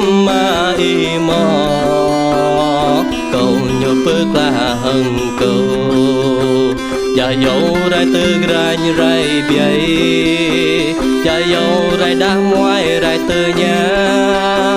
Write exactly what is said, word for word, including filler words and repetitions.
Ama ih mơ̆, kâo ñu pơklaih hăng kâo. Djă iâu rai tơgrañ rai biă, djă iâu rai đah muai rai tơña.